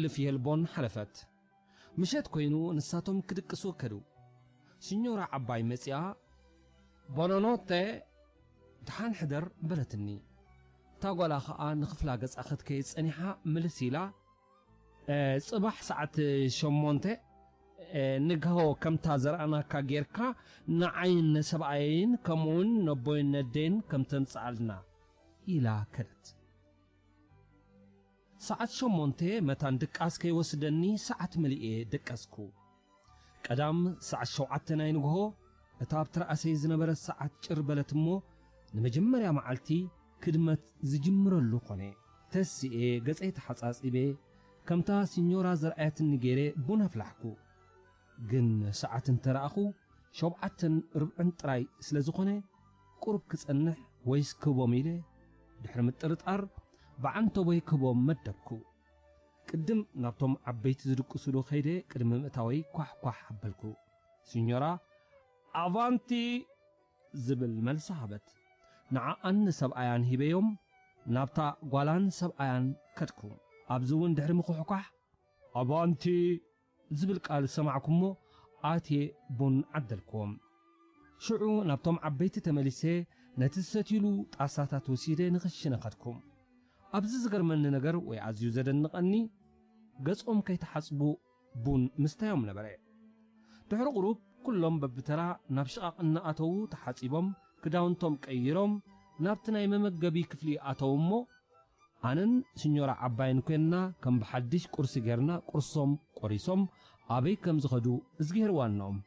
ልፍ የልቦን ሓለፈት። ምሸት ኮይኑ ንሳቶም ክድቅሱ ከዱ። ሲኞራ ዓባይ መጺኣ፣ "ቦኖኖቴ፣ ደሓን ሕደር" በለትኒ። እታ ጓላ ኸኣ ንኽፍላ ገጻ ክትከይድ ጸኒሓ ምልስ ኢላ፣ "እ፣ ጽባሕ ሰዓት ሸሞንተ፣ እ፣ ንግሆ ከምታ ዘርኣናካ ጌርካ ንዓይን ንሰብኣየይን ከምኡውን ነቦይን ነደይን ከም ተምጽኣልና" ኢላ ከደት። ሰዓት ሸሞንተ መታን ድቃስ ከይወስደኒ ሰዓት መሊኤ ደቀስኩ። ቀዳም ሰዓት ሸውዓተ ናይ ንግሆ እታ ኣብ ትርኣሰይ ዝነበረት ሰዓት ጭር በለት እሞ ንመጀመርያ መዓልቲ ክድመት ዝጅምረሉ ኾነ። ተሲኤ ገጸይ ተሓጻጺበ ከምታ ሲኞራ ዘርኣየትኒ ገይረ ቡን ኣፍላሕኩ። ግን ሰዓት እንተረኣኹ ሸውዓተን ርብዕን ጥራይ ስለ ዝኾነ ቁሩብ ክጸንሕ ወይስ ክህቦም ኢለ ድሕሪ ምጥርጣር ብዓንተቦይ ክህቦም መደብኩ። ቅድም ናብቶም ዓበይቲ ዝድቅሱሉ ከይደ ቅድሚ ምእታወይ ኳሕ ኳሕ ኣበልኩ። ሲኞራ ኣቫንቲ ዝብል መልሲ ሃበት። ንዓኣን ንሰብኣያን ሂበዮም ናብታ ጓላን ሰብኣያን ከድኩ። ኣብዚ እውን ድሕሪ ምኹሕኳሕ ኣቫንቲ ዝብል ቃል ዝሰማዕኩ እሞ ኣትየ ቡን ዓደልክዎም። ሽዑ ናብቶም ዓበይቲ ተመሊሰ ነቲ ዝሰትዩሉ ጣሳታት ወሲደ ንኽሽነ ከድኩ። ኣብዚ ዝገርመኒ ነገር ወይ ኣዝዩ ዘደንቐኒ ገጾም ከይተሓጽቡ ቡን ምስታዮም ነበረ። ድሕሪ ቁሩብ ኩሎም በብተራ ናብ ሽቓቕ እናኣተዉ ተሓጺቦም ክዳውንቶም ቀይሮም ናብቲ ናይ መመገቢ ክፍሊ ኣተዉ እሞ ኣነን ሲኞራ ዓባይን ኮይንና ከም ብሓድሽ ቁርሲ ጌርና ቁርሶም ቆሪሶም ኣበይ ከም ዝኸዱ እዝግሄር ዋናኦም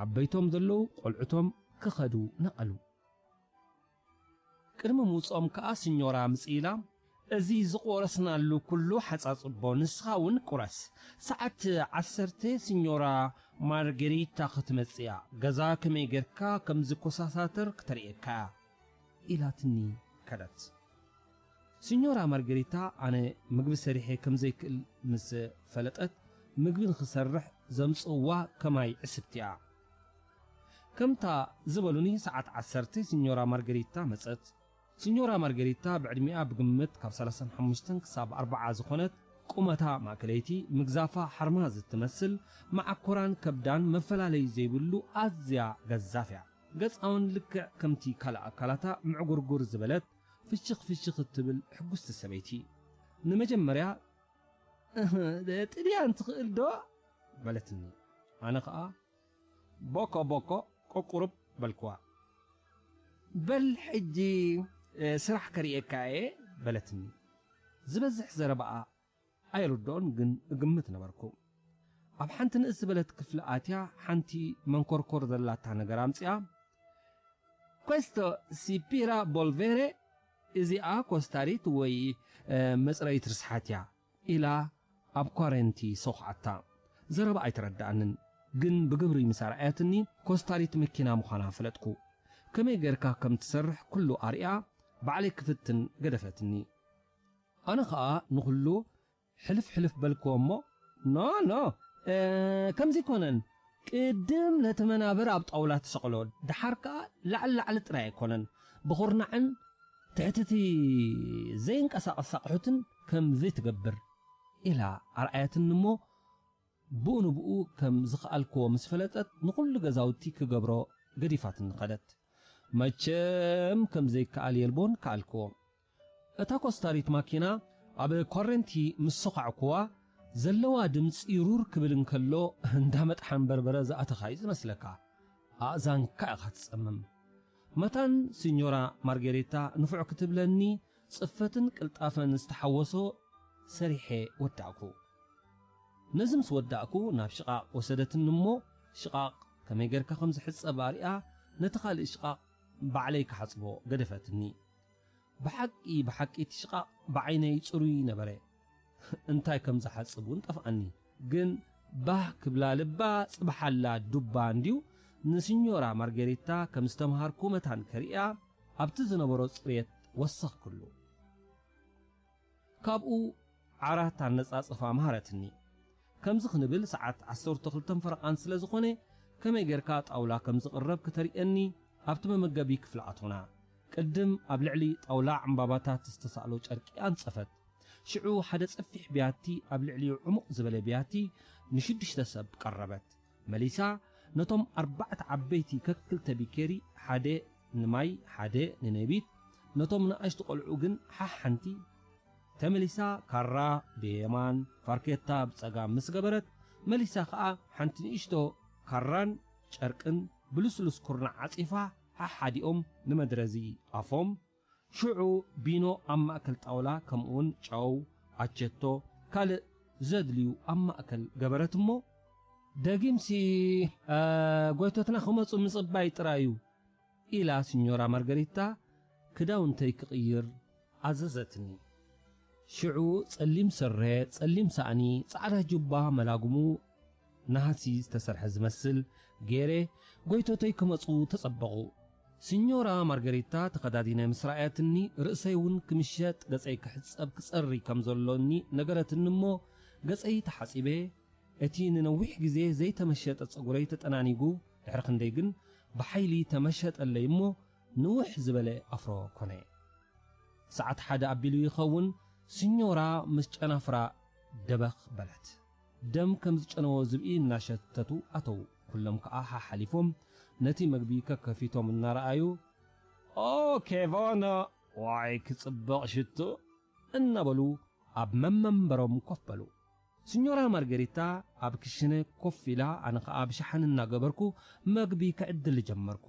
ዓበይቶም ዘለዉ ቆልዑቶም ክኸዱ ነቐሉ። ቅድሚ ምውፅኦም ከኣ ሲኞራ ምጽእ ኢላ፣ "እዚ ዝቆረስናሉ ኩሉ ሓጻጽቦ ንስኻ እውን ቁረስ። ሰዓት ዓሰርተ ሲኞራ ማርጌሪታ ክትመጽእ እያ። ገዛ ከመይ ጌርካ ከም ዝኮሳሳተር ክተርእየካ እያ" ኢላትኒ ከደት። ሲኞራ ማርጌሪታ ኣነ ምግቢ ሰሪሐ ከም ዘይክእል ምስ ፈለጠት ምግቢ ንኽሰርሕ ዘምጽእዋ ከማይ ዕስብቲ እያ። ከምታ ዝበሉኒ ሰዓት ዓሰርተ ሲኞራ ማርጌሪታ መጸት። ሲኞራ ማርጌሪታ ብዕድሚኣ ብግምት ካብ ሰላሳን ሓሙሽተን ክሳብ ኣርብዓ ዝኾነት ቁመታ ማእከለይቲ ምግዛፋ ሓርማዝ እትመስል መዓኮራን ከብዳን መፈላለዪ ዘይብሉ ኣዝያ ገዛፍ እያ። ገጻውን ልክዕ ከምቲ ካልእ ኣካላታ ምዕጉርጉር ዝበለት ፍሽኽ ፍሽኽ እትብል ሕጉስቲ ሰበይቲ። ንመጀመርያ "እህ፣ ጥድያን ትኽእል ዶ?" በለትኒ። ኣነ ኸኣ "ቦኮ ቦኮ ቁቁሩብ" በልክዋ። "በል ሕጂ፣ እ፣ ስራሕ ከርእየካ እየ" በለትኒ። ዝበዝሕ ዘረባኣ ኣይርድኦን ግን እግምት ነበርኩ። ኣብ ሓንቲ ንእስ ዝበለት ክፍሊ ኣትያ ሓንቲ መንኮርኮር ዘላታ ነገር ኣምጺኣ "Questo si pira bolvere" እዚኣ ኮስታሪት ወይ፣ እ፣ መጽረይት ርስሓት እያ ኢላ ኣብ ኳረንቲ ሰኹዓታ። ዘረባ ኣይተረድኣንን፣ ግን ብግብሪ ምስ ኣርኣያትኒ ኮስታሪት መኪና ምዃና ፈለጥኩ። ከመይ ጌርካ ከም ትሰርሕ ኩሉ ኣርእያ ባዕለይ ክፍትን ገደፈትኒ። ኣነ ኸኣ ንኹሉ ሕልፍ ሕልፍ በልክዎ እሞ፣ "ኖ፣ ኖ፣ እ፣ ከምዚ ኣይኮነን። ቅድም ነቲ መናብር ኣብ ጣውላ ትሰቕሎ፣ ደሓር ከኣ ላዕሊ ላዕሊ ጥራይ ኣይኮነን፣ ብኹርናዕን ትሕቲ እቲ ዘይንቀሳቐስ ኣቕሑትን ከምዚ ትገብር" ኢላ ኣርኣያትኒ እሞ፣ ብኡ ንብኡ ከም ዝኸኣልክዎ ምስ ፈለጠት፣ ንኹሉ ገዛውቲ ክገብሮ ገዲፋትኒ ኸደት። መቸም ከም ዘይከኣል የልቦን ከኣልክዎ። እታ ኮስታሪት ማኪና ኣብ ኮረንቲ ምስ ሰዃዕክዋ፣ ዘለዋ ድምጺ ሩር ክብል እንከሎ፣ እንዳ መጥሓን በርበረ ዝኣተኻ እዩ ዝመስለካ። ኣእዛንካ ኢኻ ትጸምም። መታን ሲኞራ ማርጌሪታ ንፉዕ ክትብለኒ፣ ጽፈትን ቅልጣፈን ዝተሓወሶ ሰሪሐ ወዳእኩ። ነዚ ምስ ወዳእኩ፣ ናብ ሽቓቕ ወሰደትኒ እሞ፣ ሽቓቕ ከመይ ጌርካ ከም ዝሕጸብ ኣርእያ፣ ነቲ ካልእ ሽቓቕ ባዕለይ ክሓጽቦ ገደፈትኒ። ብሓቂ፣ ብሓቂ እቲ ሽቓቕ ብዓይነይ ጽሩይ ነበረ። እንታይ ከም ዝሓጽብ እውን ጠፍኣኒ። ግን ባህ ክብላ ልባ ጽባሓላ ዱባ እንድዩ ንሲኞራ ማርጌሪታ ከም ዝተምሃርኩ መታን ከርእያ ኣብቲ ዝነበሮ ጽሬት ወሰኽክሉ። ካብኡ ዓራት ኣነጻጽፋ መሃረትኒ። ከምዚ ክንብል ሰዓት ዓሰርተ ክልተን ፈረቓን ስለ ዝኾነ፣ ከመይ ጌርካ ጣውላ ከም ዝቕረብ ክተርእየኒ ኣብቲ መመገቢ ክፍሊ ኣቶና። ቅድም ኣብ ልዕሊ ጣውላ ዕምባባታት ዝተሳእሎ ጨርቂ ኣንጸፈት። ሽዑ ሓደ ጸፊሕ ብያቲ ኣብ ልዕሊኡ ዕሙቕ ዝበለ ብያቲ ንሽዱሽተ ሰብ ቀረበት። መሊሳ ነቶም ኣርባዕተ ዓበይቲ ከክልተ ቢኬሪ፣ ሓደ ንማይ ሓደ ንነቢት፣ ነቶም ንኣሽቱ ቆልዑ ግን ሓሓንቲ ተመሊሳ ካራ ብየማን ፋርኬታ ብጸጋም ምስ ገበረት፣ መሊሳ ከኣ ሓንቲ ንእሽቶ ካራን ጨርቅን ብልስሉስ ኩርናዕ ዓጺፋ ሓሓዲኦም ንመድረዚ ኣፎም፣ ሽዑ ቢኖ ኣብ ማእከል ጣውላ ከምኡውን ጨው፣ ኣቸቶ፣ ካልእ ዘድልዩ ኣብ ማእከል ገበረት እሞ፣ ደጊምሲ ጎይቶትና ክመጹ ምጽባይ ጥራይ እዩ ኢላ ስኞራ ማርገሪታ ክዳውንተይ ክቕይር ኣዘዘትኒ። ሽዑ ጸሊም ስረ፣ ጸሊም ሳእኒ፣ ጻዕዳ ጁባ መላጉሙ ናህሲ ዝተሰርሐ ዝመስል ገይረ ጎይቶተይ ክመጹ ተጸበቑ። ስኞራ ማርገሪታ ተኸዳዲነ ምስ ረኣየትኒ ርእሰይ እውን ክምሸጥ ገጸይ ክሕጸብ ክጸሪ ከም ዘሎኒ ነገረትኒ እሞ ገጸይ ተሓጺበ እቲ ንነዊሕ ግዜ ዘይተመሸጠ ጸጉረይ ተጠናኒጉ ድሕሪ ክንደይ ግን ብሓይሊ ተመሸጠለይ እሞ ንውሕ ዝበለ ኣፍሮ ኮነ። ሰዓት ሓደ ኣቢሉ ይኸውን፣ ስኞራ ምስ ጨናፍራ ደበኽ በለት። ደም ከም ዝጨነዎ ዝብኢ እናሸተቱ ኣተዉ። ኩሎም ከኣ ሓሓሊፎም ነቲ መግቢ ከከፊቶም እናረኣዩ፣ "ኦ ኬቮኖ፣ ዋይ ክጽብቕ ሽቱ!" እናበሉ ኣብ መመንበሮም ኮፍ በሉ። ስኞራ ማርገሪታ ኣብ ክሽነ ኮፍ ኢላ፣ ኣነ ኸኣ ብሸሓን እናገበርኩ መግቢ ክዕድል ጀመርኩ።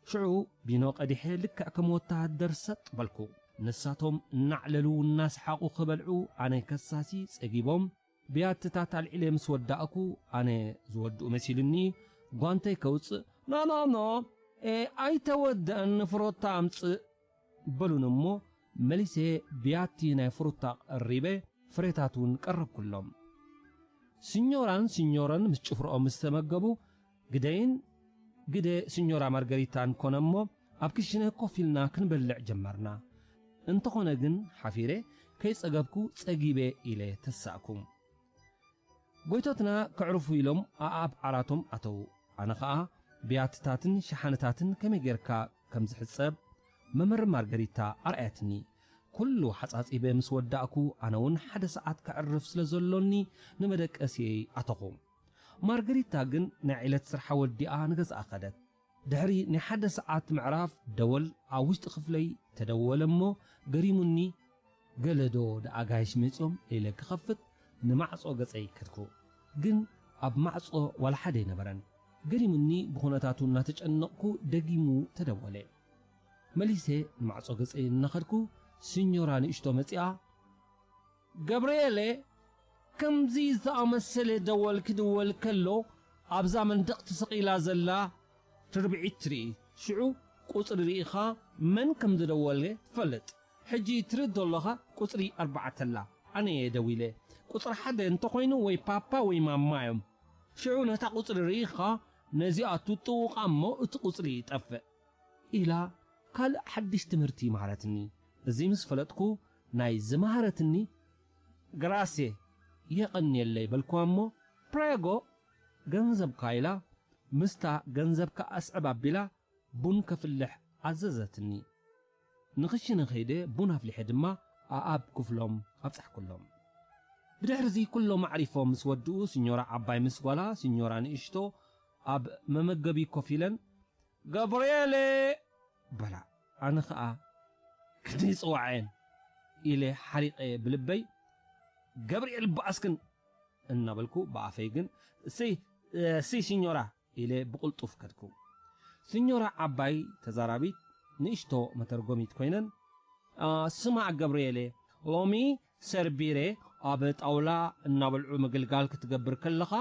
ሽዑ ቢኖ ቀዲሐ ልክዕ ከም ወተሃደር ሰጥ በልኩ። ንሳቶም እናዕለሉ እናሰሓቑ ክበልዑ፣ ኣነ ከሳሲ ጸጊቦም ብያትታት ኣልዒለ ምስ ወዳእኩ፣ ኣነ ዝወድኡ መሲሉኒ ጓንተይ ከውጽእ፣ "ኖ፣ ኖ፣ ኖ፣ ኤ፣ ኣይተወድአን፣ ፍሮታ ኣምጽእ" በሉኒ እሞ፣ መሊሰ ብያቲ ናይ ፍሩታ ቀሪበ፣ ፍሬታት እውን ቀረብኩሎም። ስኞራን ስኞረን ምስ ጭፍርኦም ምስ ተመገቡ፣ ግደይን ግደ ስኞራ ማርገሪታን ኮነ እሞ፣ ኣብ ክሽነ ኮፍ ኢልና ክንበልዕ ጀመርና። እንተኾነ ግን፣ ሓፊረ፣ ከይጸገብኩ ጸጊበ ኢለ ተሳእኩ። ጎይቶትና ከዕርፉ ኢሎም ኣኣብ ዓራቶም ኣተዉ። ኣነ ኸኣ ብያትታትን ሸሓነታትን ከመይ ጌርካ ከም ዝሕጸብ መምህር ማርገሪታ ኣርኣየትኒ። ኩሉ ሓጻጺበ ምስ ወዳእኩ፣ ኣነ እውን ሓደ ሰዓት ከዕርፍ ስለ ዘሎኒ ንመደቀሲየይ ኣተኹ። ማርገሪታ ግን ናይ ዕለት ስርሓ ወዲኣ ንገዝኣ ከደት። ድሕሪ ናይ ሓደ ሰዓት ምዕራፍ ደወል ኣብ ውሽጢ ክፍለይ ተደወለ እሞ ገሪሙኒ፣ ገለዶ ደኣ ኣጋይሽ መጺኦም ኢለ ክኸፍት ንማዕጾ ገጸይ ከድኩ። ግን ኣብ ማዕጾ ዋላ ሓደ ኣይነበረን። ገሪሙኒ ብኹነታቱ እናተጨነቕኩ ደጊሙ ተደወለ። መሊሰ ንማዕጾ ገጸይ እናኸድኩ ስኞራ ንእሽቶ መጺኣ፣ "ገብርኤለ፣ ከምዚ ዝኣመሰለ ደወል ክድወል ከሎ ኣብዛ መንደቕ ተሰቒላ ዘላ ትርብዒት ትርኢ። ሽዑ ቁጽሪ ርኢኻ መን ከም ዝደወለ ትፈልጥ። ሕጂ ትርኢ ዘለኻ ቁጽሪ ኣርባዕተ ኣላ። ኣነ እየ ደዊለ። ቁጽሪ ሓደ እንተኾይኑ ወይ ፓፓ ወይ ማማ እዮም። ሽዑ ነታ ቁጽሪ ርኢኻ ነዚኣ ትጥውቓ እሞ እቲ ቁጽሪ ይጠፍእ" ኢላ ካልእ ሓድሽ ትምህርቲ መሃረትኒ። እዚ ምስ ፈለጥኩ ናይ ዝመሃረትኒ "ግራሴ፣ የቐንየለይ" በልኩዋ እሞ "ፕሬጎ፣ ገንዘብካ" ኢላ ምስታ ገንዘብካ ኣስዕብ ኣቢላ ቡን ከፍልሕ ኣዘዘትኒ። ንኽሽነ ኸይደ ቡን ኣፍሊሐ ድማ ኣኣብ ክፍሎም ኣብጻሕኩሎም። ብድሕርዚ ኩሎም ኣዕሪፎም ምስ ወድኡ፣ ስኞራ ዓባይ ምስ ጓላ፣ ስኞራ ንእሽቶ ኣብ መመገቢ ኮፍ ኢለን፣ "ገብርኤለ!" በላ። ኣነ ኸኣ፣ "ክንደይ ጽዋዐን?" ኢለ ሓሪቐ ብልበይ፣ "ገብርኤል በኣስክን!" እናበልኩ ብኣፈይ ግን፣ "እሰይ፣ እሰይ ሲኞራ!" ኢለ ብቕልጡፍ ከድኩ። ሲኞራ ዓባይ ተዛራቢት ንእሽቶ መተርጎሚት ኮይነን፣ "ኣ፣ ስማዕ ገብርኤለ፣ ሎሚ ሰርቢረ ኣብ ጣውላ እናበልዑ ምግልጋል ክትገብር ከለኻ፣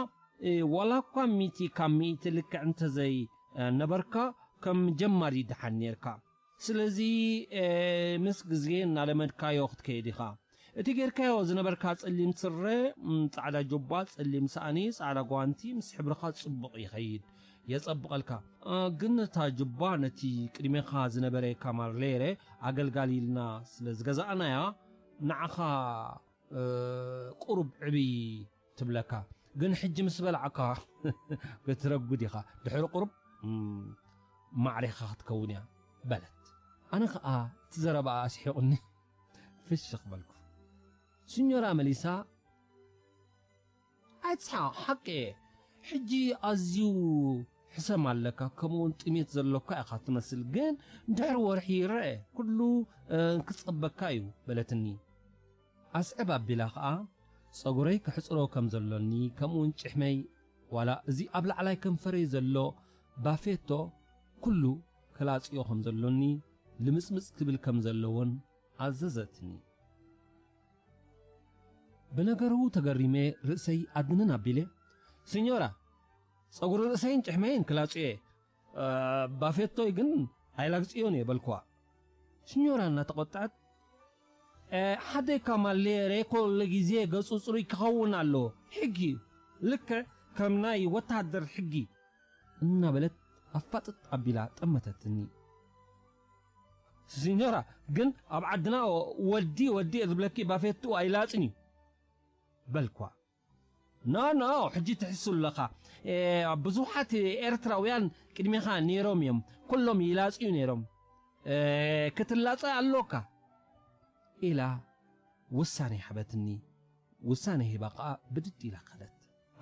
እ፣ ዋላ እኳ ሚእቲ ካብ ሚእቲ ልክዕ እንተዘይ፣ እ፣ ነበርካ፣ ከም ጀማሪ ደሓን ኔርካ። ስለዚ፣ እ፣ ምስ ግዜ እናለመድካዮ ክትከይድ ኢኻ። እቲ ጌርካዮ ዝነበርካ ጸሊም ስረ፣ ም፣ ጻዕዳ ጁባ፣ ጸሊም ሳእኒ፣ ጻዕዳ ጓንቲ ምስ ሕብርኻ ጽቡቕ ይኸይድ፣ የጸብቐልካ። እ፣ ግን ነታ ጁባ ነቲ ቅድሜኻ ዝነበረ ካማርሌረ ኣገልጋሊ ኢልና ስለ ዝገዛእናያ፣ ንዓኻ፣ እ፣ ቁሩብ ዕብይ ትብለካ። ግን ሕጂ ምስ በላዕካ ክትረጉድ ኢኻ። ድሕሪ ቁሩብ፣ ም፣ ማዕሬኻ ክትከውን እያ" በለት። ኣነ ኸኣ እቲ ዘረባኣ ኣስሒቑኒ ፍሽኽ በልኩ። ስኞራ መሊሳ፣ ኣይትስሓቕ፣ ሓቂ እየ። ሕጂ ኣዝዩ ሕሰም ኣለካ፣ ከምኡውን ጥሜት ዘሎካ ኢኻ ትመስል፣ ግን ድሕሪ ወርሒ ይረአ፣ ኩሉ፣ እ፣ ክጸበካ እዩ፣ በለትኒ። ኣስዕብ ኣቢላ ኸኣ፣ ጸጉረይ ክሕጽሮ ከም ዘሎኒ፣ ከምኡውን ጭሕመይ፣ ዋላ እዚ ኣብ ላዕላይ ከንፈረይ ዘሎ ባፌቶ፣ ኩሉ ክላጽዮ ከም ዘሎኒ፣ ልምጽምጽ ክብል ከም ዘለዎን ኣዘዘትኒ። ብነገሩ ተገሪመ ርእሰይ ኣድንን ኣቢለ፣ "ስኞራ፣ ጸጉሪ ርእሰይን ጭሕመይን ክላጽዮ እየ፣ እ፣ ባፌቶይ ግን ኣይላግጽዮን እየ" በልኩዋ። ስኞራ እናተቖጥዐት፣ "እ፣ ሓደይ ካማሌሬ ኩሉ ግዜ ገጹ ጽሩይ ክኸውን ኣለዎ፣ ሕጊ እዩ፣ ልክዕ ከም ናይ ወተሃደር ሕጊ" እናበለት ኣፋጥጥ ኣቢላ ጠመተትኒ። "ስኞራ፣ ግን ኣብ ዓድና ወዲ ወዲ እየ ዝብለኪ ባፌቱ ኣይላጽን እዩ" በልኳ። "ኖ፣ ኖ፣ ሕጂ ትሕሱ ኣለኻ። እ፣ ብዙሓት ኤርትራውያን ቅድሜኻ ነይሮም እዮም። ኩሎም ይላጽዩ ነይሮም። እ፣ ክትላጸ ኣሎካ" ኢላ ውሳኔ ሃበትኒ። ውሳኔ ሂባ ከኣ ብድድ ኢላ ከደት።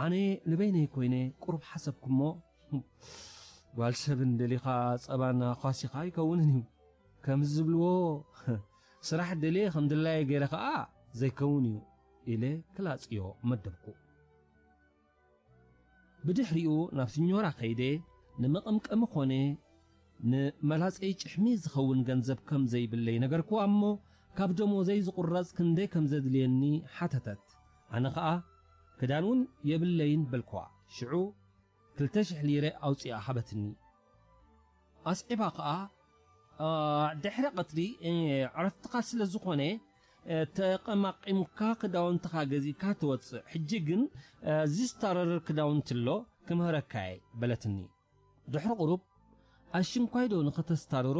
ኣነ ንበይነይ ኮይነ ቁሩብ ሓሰብኩሞ፣ "ጓል ሰብ እንደሊኻ ጸባን ኣኳሲኻ ኣይከውንን እዩ። ከምዚ ዝብልዎ፣ ስራሕ ደልየ ከም ድላየ ገይረ ከኣ ዘይከውን እዩ" ኢለ ክላጽዮ መደብኩ። ብድሕሪኡ ናብ ስኞራ ከይደ፣ ንመቐምቀሚ ኾነ ንመላጸይ ጭሕሚ ዝኸውን ገንዘብ ከም ዘይብለይ ነገርክዋ እሞ፣ ካብ ደሞዘይ ዝቑረጽ ክንደይ ከም ዘድልየኒ ሓተተት። ኣነ ኸኣ፣ "ክዳን እውን የብለይን" በልክዋ። ሽዑ ክልተ ሽሕ ሊረ ኣውጺኣ ሃበትኒ። ኣስዒባ ኸኣ፣ "እ፣ ድሕሪ ቀትሪ፣ እ፣ ዕረፍትኻ ስለ ዝኾነ፣ እ፣ ተቐማቒምካ ክዳውንትኻ ገዚእካ ትወጽእ። ሕጂ ግን፣ እ፣ ዝስታረር ክዳውንቲ ኣሎ፣ ክምህረካ እየ" በለትኒ። ድሕሪ ቁሩብ፣ "ኣሽንኳይ ዶ ንኽተስታርሮ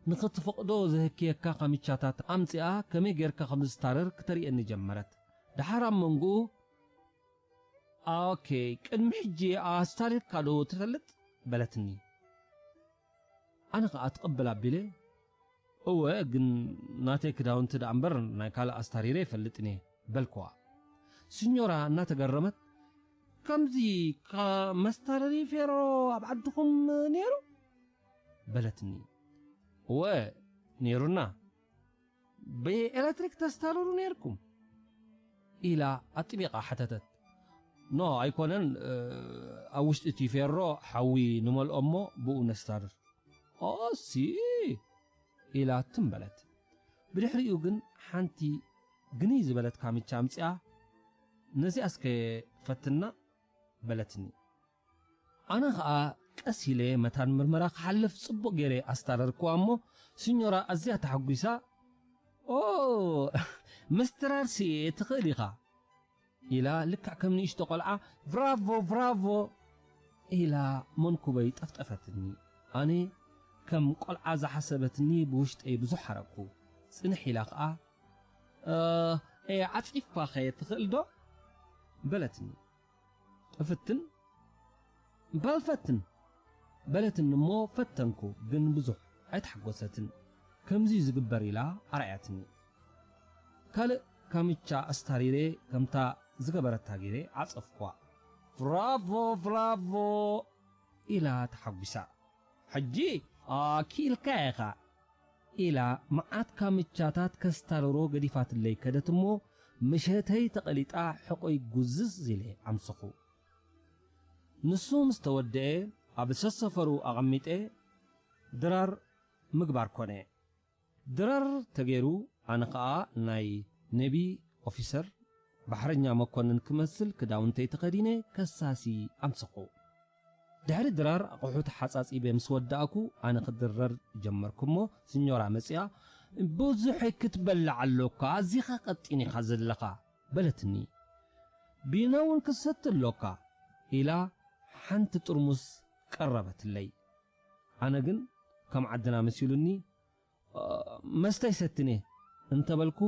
ንኽትፈቕዶ ዘህክየካ ካምቻታት ኣምጺኣ ከመይ ጌርካ ከም ዝስታረር ክተርእየኒ ጀመረት። ደሓር ኣብ መንጎኡ፣ 'ኦኬ፣ ቅድሚ ሕጂ ኣስታሪርካ ዶ ትፈልጥ?' በለትኒ። ኣነ ኸኣ ትቕብል ኣቢለ፣ 'እወ፣ ግን ናተይ ክዳውንቲ ደኣ እምበር ናይ ካልእ ኣስታሪረ ኣይፈልጥን እየ' በልክዋ። ስኞራ እናተገረመት፣ "ከምዚ ካ-፣ መስታረሪ ፌሮ ኣብ ዓድኹም ነይሩ?" በለትኒ። "እወ፣ ነይሩና። ብኤለክትሪክ ተስታርሩ ነይርኩም?" ኢላ ኣጥቢቓ ሓተተት። "ኖ፣ ኣይኮነን፣ እ፣ ኣብ ውሽጢ እቲ ፌሮ ሓዊ ንመልኦ እሞ ብኡ ነስታርር።" "ኦሲ!" ኢላ ትም በለት። ብድሕሪኡ ግን ሓንቲ ግንይ ዝበለት ካምቻ ኣምጺኣ፣ "ነዚኣ እስከ ፈትና" በለትኒ። ኣነ ኸኣ ቀስ ኢለ መታን ምርመራ ክሓልፍ ጽቡቕ ገይረ ኣስታረርክዋ እሞ፣ ስኞራ ኣዝያ ተሓጒሳ፣ "ኦ፣ ምስትራርሲ ትኽእል ኢኻ" ኢላ ልክዕ ከም ንእሽቶ ቆልዓ፣ "ብራቮ፣ ብራቮ!" ኢላ መንኩበይ ጠፍጠፈትኒ። ኣነ ከም ቆልዓ ዝሓሰበትኒ ብውሽጠይ ብዙሕ ሓረቅኩ። ጽንሕ ኢላ ኸኣ፣ "እ፣ ኤ፣ ዓጺፍኳኸ ትኽእል ዶ?" በለትኒ። "እፍትን፣ በል ፈትን" በለትኒ እሞ ፈተንኩ፣ ግን ብዙሕ ኣይተሓጎሰትን። "ከምዚ እዩ ዝግበር" ኢላ ኣርኣያትኒ። ካልእ ካምቻ ኣስታሪረ ከምታ ዝገበረታ ገይረ ዓጸፍኳ። "ብራቮ፣ ብራቮ!" ኢላ ተሓጒሳ። "ሕጂ ኣኪልካ ኢኻ!" ኢላ መዓት ካምቻታት ከስታርሮ ገዲፋትለይ ከደት እሞ፣ ምሸተይ ተቐሊጣ ሕቖይ ጉዝዝ ኢለ ኣምሰኹ። ንሱ ምስ ተወደኤ፣ ኣብ ሰሰፈሩ ኣቐሚጠ ድራር ምግባር ኮነ። ድራር ተገይሩ፣ ኣነ ኸኣ ናይ ኔቪ ኦፊሰር፣ ባሕረኛ መኮንን ክመስል ክዳውንተይ ተኸዲነ ከሳሲ ኣምሰኹ። ድሕሪ ድራር ኣቑሑት ሓጻጺበ ምስ ወዳእኩ፣ ኣነ ክድረር ጀመርኩ እሞ፣ ስኞራ መጺኣ፣ "ብዙሕ ክትበልዕ ኣሎካ፣ ኣዚኻ ቀጢን ኢኻ ዘለኻ" በለትኒ። "ቢና እውን ክትሰቲ ኣሎካ" ኢላ ሓንቲ ጥርሙስ ቀረበትለይ። ኣነ ግን ከም ዓድና መሲሉኒ፣ "እ፣ መስተ ኣይሰትን እየ" እንተበልኩ፣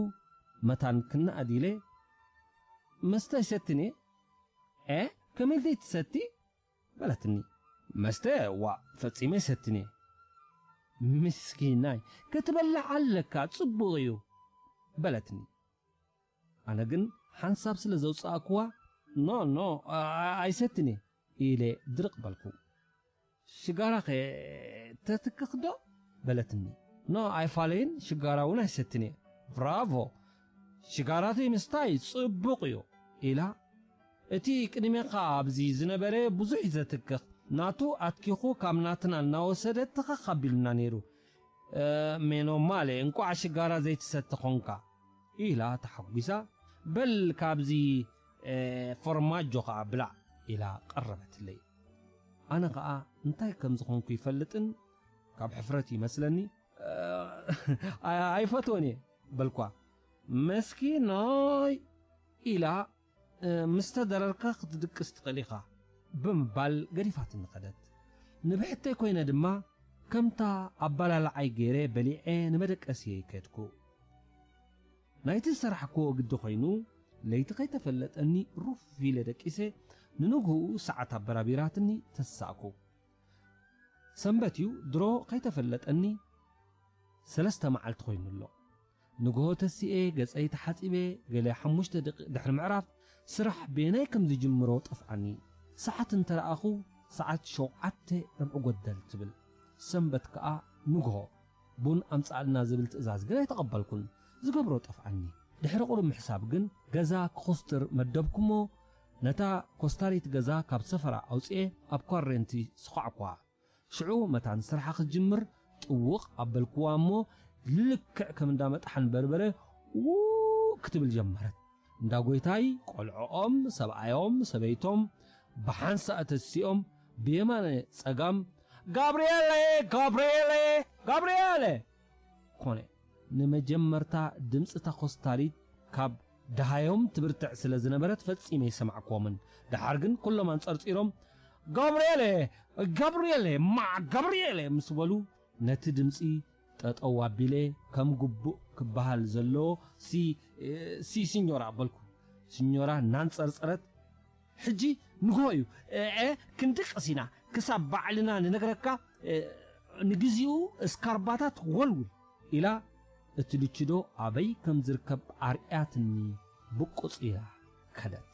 መታን ክነኣድ ኢለ፣ "መስተ ኣይሰትን እየ?" "እ፣ ከመይ ኢልካ ትሰቲ?" በለትኒ። "መስተ፣ ዋእ፣ ፈጺመ ኣይሰትን እየ።" "ምስኪናይ፣ ክትበልዕ ኣለካ፣ ጽቡቕ እዩ" በለትኒ። ኣነ ግን ሓንሳብ ስለ ዘውጻእክዋ፣ "ኖ፣ ኖ፣ ኣ-፣ ኣይሰትን'የ" ኢለ ድርቕ በልኩ። "ሽጋራኸ ተትክኽ ዶ?" በለትኒ። "ኖ፣ ኣይፋለይን፣ ሽጋራ እውን ኣይሰትን'የ።" "ብራቮ! ሽጋራ ዘይምስታይ ጽቡቕ እዩ" ኢላ፣ እቲ ቅድሜኻ ኣብዚ ዝነበረ ብዙሕ እዩ ዘትክኽ፣ ናቱ ኣትኪኹ ካብ ናትና እናወሰደ ትኸኽ ኣቢሉና ነይሩ። "እ፣ ሜኖ ማለ፣ እንቋዕ ሽጋራ ዘይትሰቲ ኾንካ" ኢላ ተሓጒሳ፣ "በል ካብዚ፣ እ፣ ፎርማጆ ኸዓ ብላዕ" ኢላ ቀረበትለይ። ኣነ ኸዓ እንታይ ከም ዝኾንኩ ይፈልጥን ካብ ሕፍረት ይመስለኒ፣ "እ፣ ኣይ-፣ ኣይፈትዎን እየ" በልኳ። "መስኪናይ" ኢላ፣ "እ፣ ምስ ተደረርካ ክትድቅስ ትኽእል ኢኻ" ብምባል ገዲፋትኒ ከደት። ንብሕተይ ኮይነ ድማ ከምታ ኣባላልዓይ ገይረ በሊዐ ንመደቀስየይ ከድኩ። ናይቲ ዝሰራሕክዎ ግዲ ኮይኑ፣ ለይቲ ከይተፈለጠኒ ሩፍ ኢለ ደቂሰ፣ ንንግህኡ ሰዓት ኣበራቢራትኒ ተሳእኩ። ሰንበት እዩ፣ ድሮ ከይተፈለጠኒ ሰለስተ መዓልቲ ኮይኑ ኣሎ። ንግሆ ተሲኤ፣ ገጸይ ተሓጺበ፣ ገለ ሓሙሽተ ደቂቕ ድሕሪ ምዕራፍ፣ ስራሕ በየናይ ከም ዝጅምሮ ጠፍኣኒ። ሰዓት እንተ ረኣኹ፣ ሰዓት ሸውዓተ ርብዒ ጎደል ትብል። ሰንበት ከኣ ንግሆ። ቡን ኣምጽኣልና ዝብል ትእዛዝ ግን ኣይተቐበልኩን። ዝገብሮ ጠፍኣኒ። ድሕሪ ቁሩብ ምሕሳብ ግን ገዛ ክኹስትር መደብኩሞ፣ ነታ ኮስታሪት ገዛ ካብ ሰፈራ ኣውጽኤ ኣብ ኳሬንቲ ስዃዕኳ። ሽዑ መታን ስራሓ ክትጅምር ጥውቕ ኣበልክዋ እሞ፣ ልክዕ ከም እንዳ መጥሓን በርበረ ውእ ክትብል ጀመረት። እንዳ ጎይታይ ቆልዖኦም፣ ሰብኣዮም፣ ሰበይቶም ብሓንሳእ ተሲኦም ብየማነ ጸጋም፣ "ጋብርኤለ! ጋብርኤለ! ጋብርኤለ!" ኮነ። ንመጀመርታ ድምጺ እታ ኮስታሪት ካብ ደሃዮም ትብርትዕ ስለ ዝነበረት ፈጺመ ኣይሰማዕክዎምን። ደሓር ግን ኩሎም ኣንጸርጺሮም፣ "ጋብርኤለ! ጋብርኤለ! ማ ጋብርኤለ!" ምስ በሉ፣ ነቲ ድምጺ ጠጠው ኣቢለ፣ ከም ግቡእ ክበሃል ዘለዎ፣ "ሲ-፣ ሲ ሲኞራ" በልኩ። ሲኞራ እናንጸርጸረት፣ "ሕጂ ንግሆ እዩ፣ እዐ ክንድቅስ ኢና፣ ክሳብ ባዕልና ንነግረካ፣ እ፣ ንግዚኡ እስካርባታት ወልውል" ኢላ፣ እቲ ልችዶ ኣበይ ከም ዝርከብ ኣርያትኒ ብቁጽ ኢላ ከደት።